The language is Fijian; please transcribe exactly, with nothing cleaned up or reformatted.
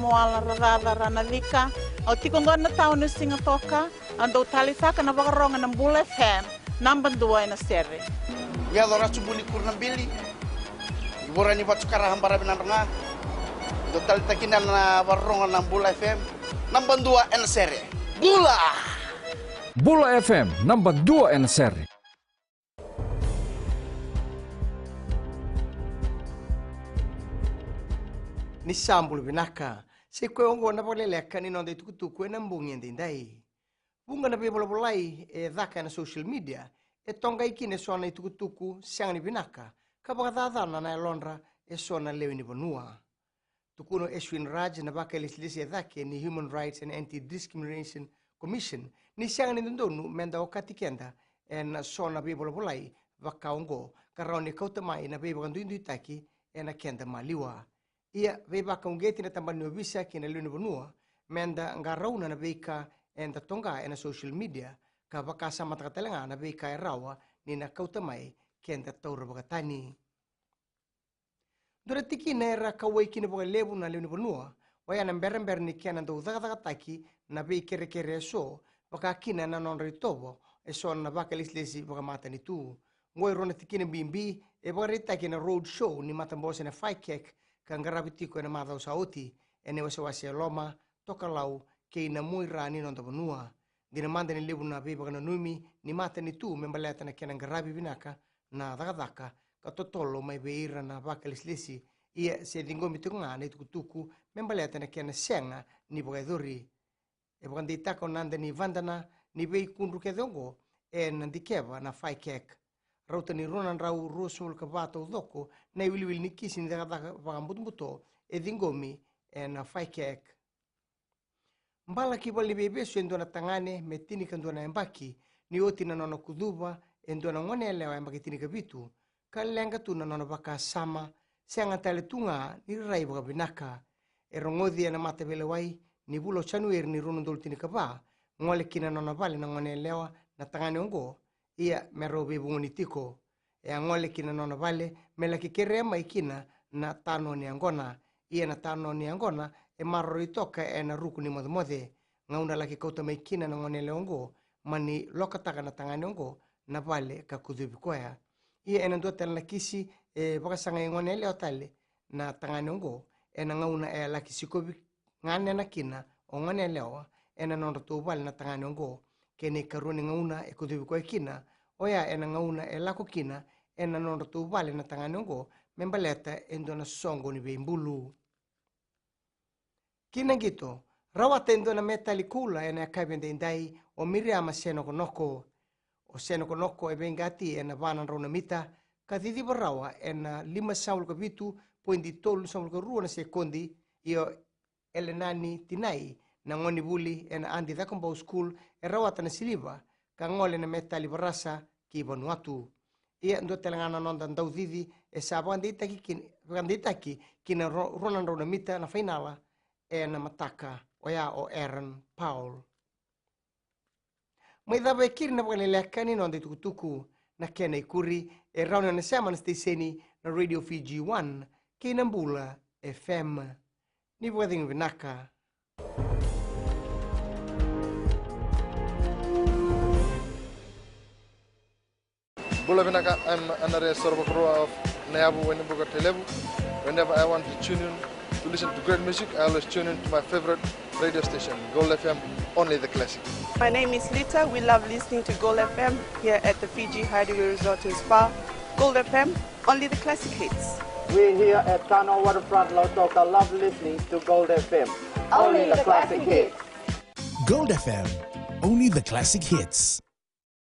Moala Racaca Ranacika. Au tiko oqo na tauni o Sigatoka. Au dau taleitaka na vakarogo na Bula F M, naba dua ena sere. Yaco Ratu Buni Kurunabili. Ivora ni Vatu Karaha Baravi Nadroga. Dau taleitaka kina na vakarogo na Bula F M, naba dua ena sere. Bula! Bula F M, naba dua ena sere. Ni sa bula vinaka. Sa i koya oqo na vakaleleka ni noda itukutuku ena bogi edaidai. Vuqa na veivolavolai e caka ena social media e toqai kina eso na itukutuku sega ni vinaka ka vakacacana na yalodra eso na lewe ni vanua. Tukuna o Ashwin Raj na vakailesilesi e cake ni Human Rights and Anti-Discrimination Commission ni sega ni dodonu meda okati keda ena so na veivolavolai vaka oqo ka rawa ni kauta mai na veivakaduiduitaki ena keda maliwa. Ia veivakauqeti na tabana ni ovisa kei na lewe ni vanua meda qarauna na veika eda toqa ena social media ka vakasamataka tale ga na veika e rawa ni na kauta mai keda taura vakatani. Dua na tikina era kauwai kina vakalevu na lewe ni vanua oya na berabera ni kena dau cakacakataki na veikerekere eso, vaka kina na nodra itovo eso na vakalesilesi vakamatanitu. Oqo e rua na tikina bibi e vakaraitaki ena road show ni matabose na FICAC ka qaravi tiko ena macawa sa oti ena iwasewase e Loma, Tokalau kei Namuira ni noda vanua. Dina mada ni levu na veivakananumi ni matanitu me baleta na kena qaravi vinaka na cakacaka ka totolo mai vei ira na vakalesilesi, ia se ciqomi tiko ga na itukutuku me baleta na kena sega ni vakayacori. E vakadeitaka o Nadani Vadana ni veikudru kece oqo ena dikeva na FICAC. Rauta ni rua na drau ruasagavulu ka va taucoko na iwiliwili ni kisi ni cakacaka vakabutobuto e ciqomi ena FICAC. Bala ki valeniveivesu e dua na tagane me tinikadua na yabaki ni oti na nona kucuva e dua na goneyalewa yabaki tinikavitu ka leqa tu na nona vakasama, sega tale tu ga ni rai vakavinaka. E rogoci ena mataveilewai ni vula o Janueri ni rua na udolu tinikava, gole kina na nona vale na goneyalewa na tagane oqo, ia me rau veivugoni tiko. E a gole kina nona vale me laki kerea mai kina na tano ni yaqona. Ia na tano ni yaqona e maroroi toka ena ruku ni mocemoce. Gauna laki kauta mai kina na goneyalewa oqo, mani lokataka na tagane oqo na vale ka kucuvi koya. Ia ena dua tale na kisi e vakasagai goneyalewa tale na tagane oqo ena gauna e a laki sikovi ganena kina o goneyalewa ena nodratou vale na tagane oqo. Kei na ikarua ni gauna e kucuvi koya kina oya ena gauna e lako kina ena nodratou vale na tagane oqo me baleta e dua na soqo ni veibulu. Ki na qito, rawata e dua na metali koula ena yakavi edaidai o Miriama Senokonoko. O Senokonoko e veiqati ena va na drau na mita ka ciciva rawa ena limasagavulu ka vitu poidi tolusagavulu ka rua na sekodi. Ia o Elenani Tinai na gonevuli ena Adi Cakobau School e rawata na siliva ka gole na metali varasa ki Vanuatu. Ia dua tale ga na noda daucici e sa vakadeitaki ki, vakadeitaki ki na ro, rua na drau na mita na fainala ena mataka oya o Aaron Paul. Mai cava e keri na vakaleleka ni noda itukutuku, na kena ikuri e rawa ni o na sema na siteseni na Radio Fiji One kei na Bula F M. Ni vakacegu vinaka. Bula vinaka, I'm Anare Sorovakarua of Nayavu, Wainibuka, Tailevu. Whenever I want to tune in to listen to great music, I always tune in to my favorite radio station, Gold F M, only the classic. My name is Lita. We love listening to Gold F M here at the Fiji Hideaway Resort and Spa. Gold F M, only the classic hits. We here at Tano Waterfront Lautoka love listening to Gold F M. Only the classic hits. Gold F M, only the classic hits.